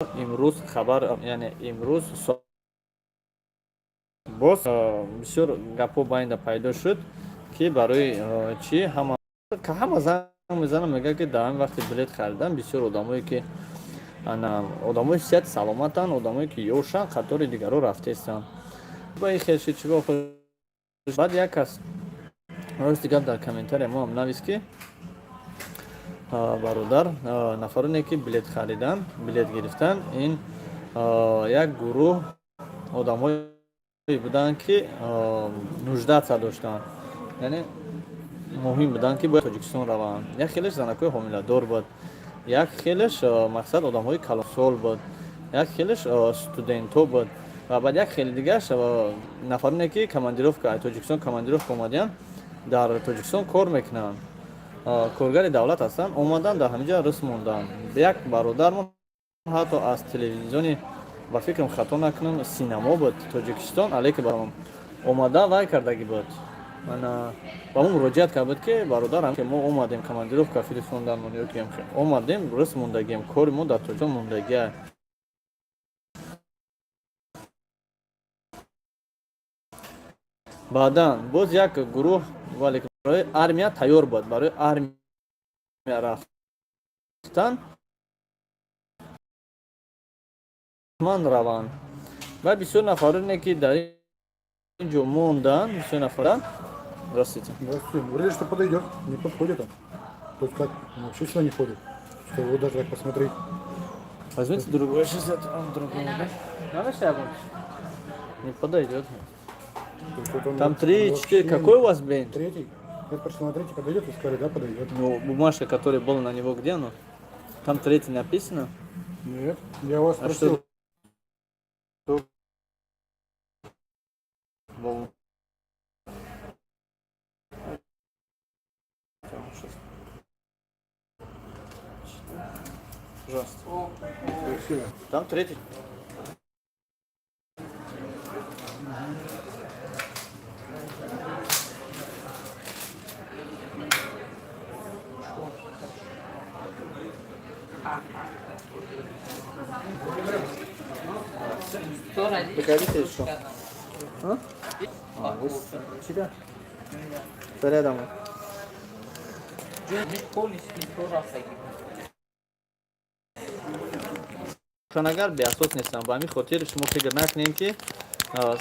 Имрӯз хабар, яъне имрӯз боз бисёр гапҳо байнда пайдо шуд, ки барои чӣ ҳама занг мезанам, мегӯяд, ки дар ҳамин вақти билет харидан бисёр одамое, ки одамои сиҳат саломатанд, одамое, ки ёшанд, қатори дигаро рафтаистанд. Ба ин хел шуд, чиго. Баъд як кас, рости гап, дар комментария мо ҳам навист, ки бародар, нафароне, ки билет харидан, билет гирифтан, ин як гурӯҳ одамое буданд, ки нуждаться доштанд, яъне муҳим буданд, ки бояд Тоҷикистон раванд. Як хелеш занакҳои ҳомиладор буд, як хелеш, мақсад, одамҳои калонсол буд, як хелеш студентҳо буд ва баъд як хели дигараш нафароне, ки командировка, Тоҷикистон командировка омадиянд, дар Тоҷикистон кор мекунанд, коргари давлат ҳастанд, омаданд, дар ҳамин ҷо рӯз монданд. Як бародармон ҳатто аз телевизиони, ба фикрам, хато накунам, Синамо буд, Тоҷикистон, алейки баром омада вай кардагӣ буд, ба мо муроҷиат кард буд, ки бародар, мо омадем, командировка фиристонданмон ё ки омадем, рӯз мондагием, кори мо дар Тоҷикистон мондагия. Баъдан боз як гурӯҳ, вале барои армия тайёр буд, барои армия рафтан ман раванд. Ва бисёр нафароне, ки дар ин ҷо монданд, бисёр нафаран. Здравствуйте. Здравствуйте. Говорили, что подойдет. Не подходит он. То есть как? Он вообще сюда не ходит. Что его даже так посмотреть. Возьмите другой, сейчас я вам другой. Да? Надо шляпу? Не подойдет. То есть вот он Там вот- три, он четыре. вообще Какой у вас, блин? Третий. Я спросил, на третий подойдет? Вы сказали, да, подойдет. Ну, бумажка, которая была на него, где она? Там третий написано? Нет. Я вас А спросил. Что? Был. Пожалуйста. Спасибо. Там третий. Приходите еще. А? А, вы тебя? Рядом. Шонагар беасос нестам. Ба ҳамин хотир шумо фикр накунем, ки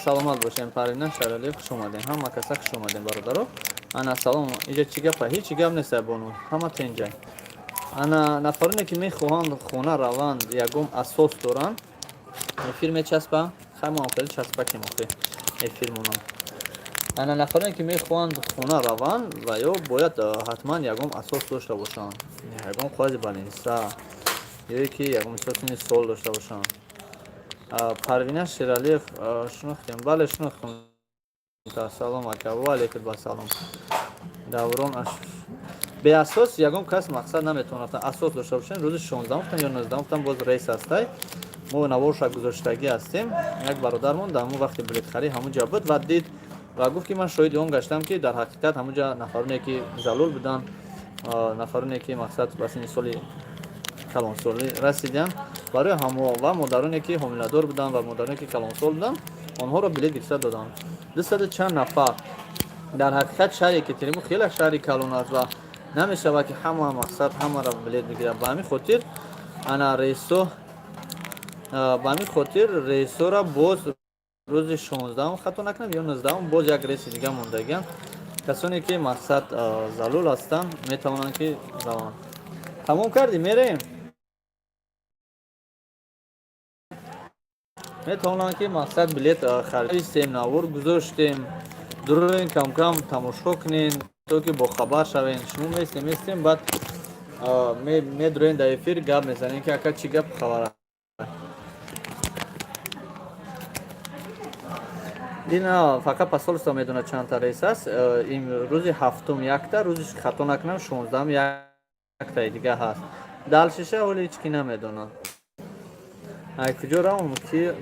саломат бошем. Парина Шаралиев, хуш омадем. Ҳама каса хуш омадем, бародаро. Ана, салом. Иҷа чӣ гапа? Ҳеҷ гап нест, бону. Ҳама тенҷай. Ана, нафароне, ки мехоҳанд хона раванд, ягон асос доранд, эфир мечаспа. Хай, мо хеле часпакем охи эфирмонам. Ана, нафароне, ки мехоҳанд хона раванд, ва ё бояд ҳатман ягон асос дошта бошанд, ягон қоғази больница ё ки ягон мисол синни сол дошта бошанд. Парвина Шералиев, шинохтем, бале, шинохтем. Салом, ака, ва алейкум басалом. Даврон, беасос ягон кас, мақсад, наметавонад. Асос дошта бошем. Рӯзи 16-ум ё 19-ум боз рейс ҳастай, мо наворша гузоштагӣ ҳастем. Як бародармон дар ҳамон вақти билетхарӣ ҳамон ҷо буд ва дид ва гуфт, ки ман шоҳиди он гаштам, ки дар ҳақиқат ҳамон ҷа нафароне, ки залул буданд, нафароне, ки, мақсад, ба синни соли калонсолӣ расиданд, барои ҳамо ва модароне, ки ҳомиладор буданд, ва модароне, ки калонсол буданд, онҳоро билет гирифта доданд, 200 чанд нафар. Дар ҳақиқат шаҳри Екатеринбург хеле шаҳри калон аст ва намешавад, ки ҳама, мақсад, ҳамаро билет бигирад. Ба ҳамин хотир ана рейсо, ба ҳамин хотир рейсора боз рӯзи 16-ум, хато накунам, ё 19-ум, боз як рейси дига мондагиам. Касоне, ки, мақсад, залул ҳастанд, метавонанд, ки раванд. Тамом кардӣ, мерем. Метавонанд, ки, мақсад, билет харидистем, навор гузоштем, дуроин, камкам тамошо кунен, то ки бохабар шавен. Шумо местем, баъд медуроен дар эфир, гап мезанем, ки ака, чӣ гап хабар. Ин фақат посольство медонад, чандта рейс аст. Ин рӯзи ҳафтум якта, рӯзи, хато накунам, 16-ум яктаи дига ҳаст. Дальше ша ҳоле ҳеҷ ки намедонад. Ай куҷо равам, ки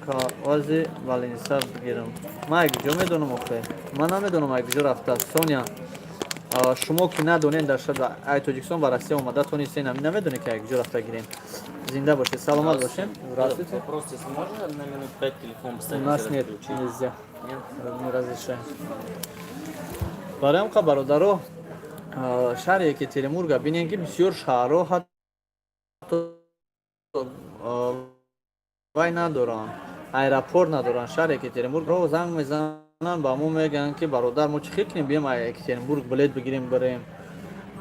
коғази больница бигирам? Ман ай куҷо медонам охе? Ман намедонам, ай куҷо рафтааст. Соня, шумо ки надонед, дар шад ай Тоҷикистон ба Россия омада тонистен, ами намедонед, ки ай куҷо рафта гирем. Зинда бошед, саломат бошед. Здравствуйте. Вопрос, если можно на минут 5 телефон У поставить? нас нет, Включить? Нельзя. Нет? Не разрешаем. Барои ҳам, бародаро, шаҳри Екатеринбурга бинем, ки бисёр шаҳрҳо ҳатто вай надоранд, аэропорт надоранд. Шаҳри Екатеринбург ро занг мезананд ба мо, мегӯянд, ки бародар, мо чӣ хел кунем, бием Екатеринбург, билет бигирем, бирем.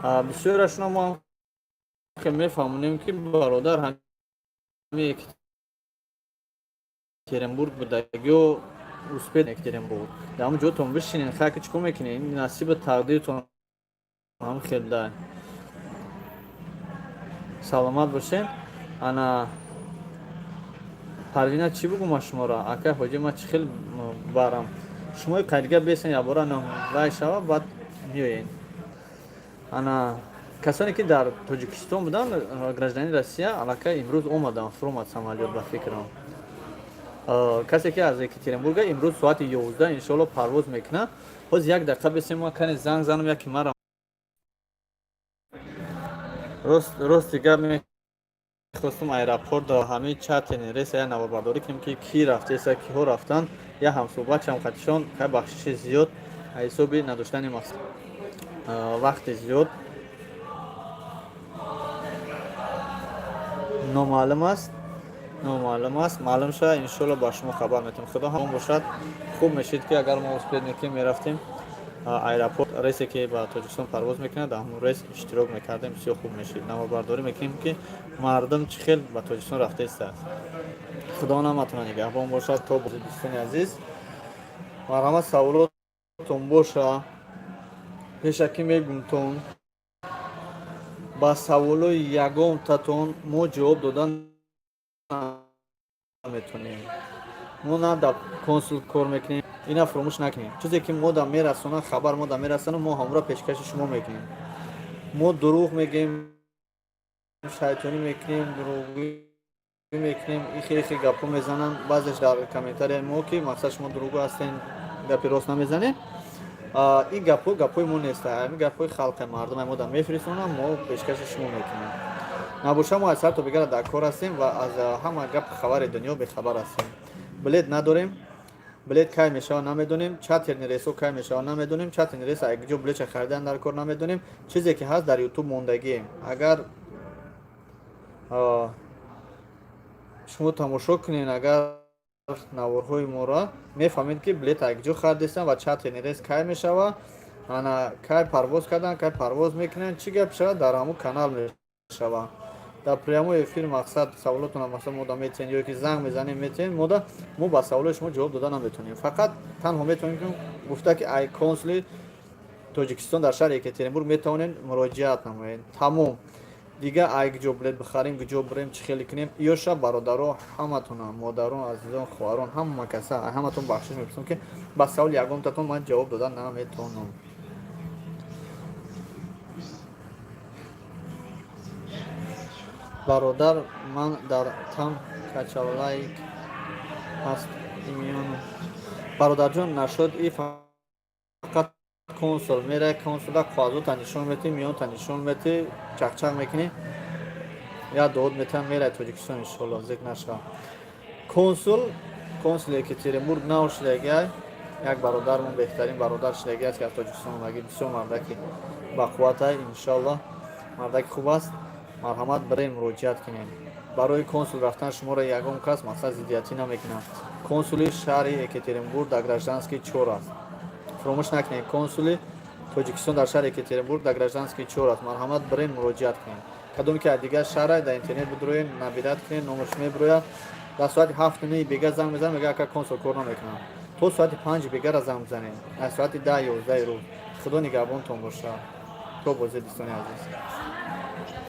Бисёрашона мо мефаҳмонем, ки бародар, ҳами Екатеринбург будагиё, успеть Екатеринбург, дар ҳамн ҷотон бишинен, хайки чӣ кор мекунед, ин насиби тақдиртон ҳам хелда. Саломат бошем. Ана, Парвина, чӣ бугум ма шуморо, акай ҳоҷи, ма чӣ хел барам шумои қайдига бесен, ябора вай шава, баъд меоен. Ана, касоне ки дар Тоҷикистон буданд, гражданини Россия, аллакай имрӯз омаданд, фуромад самолёт. Ба фикрам, касе ки аз Екатеринбурга, имрӯз соати 11 иншоалло парвоз мекунад. Ҳоз як дақиқа бесем, ма кане занг занам яки мара. Рости гап, мехостум аэропорт ҳамаи чартер рейса як наворбардорӣ кунем, ки кӣ рафтеса, киҳо рафтанд, як ҳамсӯҳбат шам қатишон. Хай, бахшиши зиёд, ҳисоби надоштани вақти зиёд номаълум аст, номаълум аст. Маълум шава, иншоалло ба шумо хабар метавем. Худо ҳамон бошад. Хуб мешид, ки агар мо успеть мекунем, мерафтем аэропорт, рейсе ки ба Тоҷикистон парвоз мекунад, дар ҳамон рейс иштирок мекардем, бисёр хуб мешид. Наворбардорӣ мекунем, ки мардум чӣ хел ба Тоҷикистон рафта истааст. Худо ҳаматона нигаҳбон бошад. То дӯстони азиз, марҳамат, саволотон боша. Пешакӣ мегумтон, ба саволои ягонтатон мо ҷавоб додан наметонем. Мо на дар консул кор мекунем, ина фуромӯш накунем. Чизе ки мо да мерасонанд, хабар мо да мерасонанд, мо ҳамонро пешкаши шумо мекунем. Мо дурӯғ мегӯем, шайтонӣ мекунем, дурӯғгӯӣ мекунем, ихе ихе гапҳо мезананд баъзеш дар комментарияи мо, ки мақсад шумо дурӯғгӯ ҳастен, гапи рост намезанед. Ин гапҳо гапҳои мо нест, ҳамин гапҳои халқи мардуме мо да мефиристонанд, мо пешкаши шумо мекунем. Набоша, мо аз сар то бегара дар кор ҳастем ва аз ҳама гапи хабари дунё бехабар ҳастем. Билет надорем, билет кай мешава намедонем, чартерный рейсҳо кай мешава намедонем, чартерный рейс ҷо билетша харидан дар кор намедонем. Чизе ки ҳаст, дар Ютуб мондагием. Агар шумо тамошо кунед, агар наворҳои моро, мефаҳмед, ки билет ҷо харидистам ва чартерный рейс кай мешава, ана кай парвоз кардан, кай парвоз мекунанд, чӣ гап шавад, дар ҳамун канал мешава. Дар прямой эфир мақсад саволотона масалан мода метиҳен ё ки занг мезанем, метиҳен мода, мо ба саволои шумо ҷавоб дода наметавонем. Фақат танҳо метавонем гуфта, ки ай консули Тоҷикистон дар шаҳри Екатеринбург метавонем муроҷиат намоед, тамом. Дига ай куҷо билет бихарем, куҷо бирем, чӣ хеле кунем, ёша бародаро, ҳаматона, модарон, азизон, хоҳарон, ҳама каса, ҳаматон бахшиш мепурсам, ки ба саволи ягонтатон ман ҷавоб дода наметавонам. Бародар, ман дар там качалайк ҳаст имёну. Бародарҷон, нашуд и фақат консул мерай, консула коғазота нишон метӣ, миёнта нишон метӣ, чақчақ мекунӣ, як дуод метиҳам, мерай Тоҷикистон, иншоалло, зикр нашава. Консул, консули Екатеринбург нав шудагиай, як бародармон, беҳтарин бародар шудаги аст, ки аз Тоҷикистон омадаги, бисёр мардаки бақувватай, иншоалло, мардаки хуб аст. Марҳамат, бирем, муроҷиат кунем. Барои консул рафтан шуморо ягон кас мақсад зиддиятӣ намекунад. Консули шаҳри Екатеринбург дар Гражданский 4 аст. Фуромӯш накунед, консули Тоҷикистон дар шаҳри Екатеринбург дар Гражданский 4 аст. Марҳамат, бирем, муроҷиат кунем. Кадоме ки аз дигар шаҳра, дар интернет бидуроен, набирать кунед, номерш мебирояд. Дар соати 7-9 бега занг мезанад, мега, ака, консул кор намекунад. То соати 5 бегара занг бизанед, аз соати 10-11 рӯз. Худо нигаҳбонтон бошад. То бозӣ, дӯстони азиз.